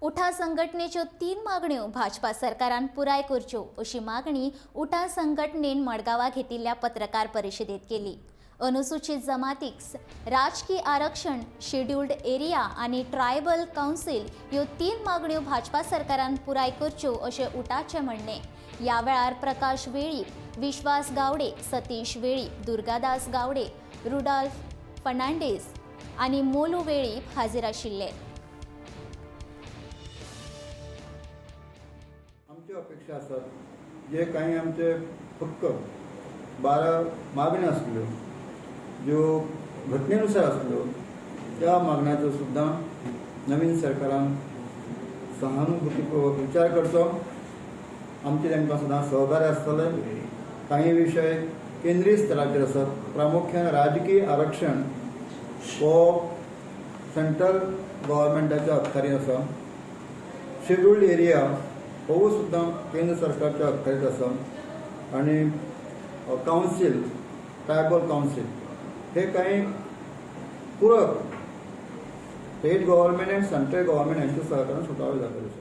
उठा संघटनेच्यो तीन मागण्यो भाजपा सरकारान पुराय करच्यो अशी मागणी उठा संघटनेन मडगांवां घेतिल्ल्या पत्रकार परिशदेत केली. अनुसूचित जमातीक राजकी आरक्षण, शेड्युल्ड एरिया आनी ट्रायबल कावन्सील ह्यो तीन मागण्यो भाजपा सरकारान पुराय करच्यो अशें उटाचें म्हणणें. ह्या वेळार प्रकाश वेळीप, विश्वास गावडे, सतीश वेळीप, दुर्गादास गावडे, रुडाल्फ फर्नांडीस आनी मोलू वेळीप हाजीर आशिल्ले. आमच्यो अपेक्षा आसात जे काही आमचे हक्क 12 मागण्यो आसल्यो, ज्यो घटनेनुसार आसल्यो, त्या मागण्याचो सुद्दां नवीन सरकारान सहानुभूतीपूर्वक विचार करचो. आमचे तांकां सुद्दां सहकार्य आसतलें. काही विशय केंद्रीय स्तराचेर आसात. प्रामुख्यान राजकीय आरक्षण हो सेंट्रल गव्हर्मेंटाच्या अखत्यारीत आसा. शेड्युल्ड एरिया होवूय सुद्दां केंद्र सरकारच्या अखत्यारीत आसा आनी कावन्सील, ट्रायबल कावन्सील हे काही पूरक state government and central government हांच्या सहकारान सुटावे जातले.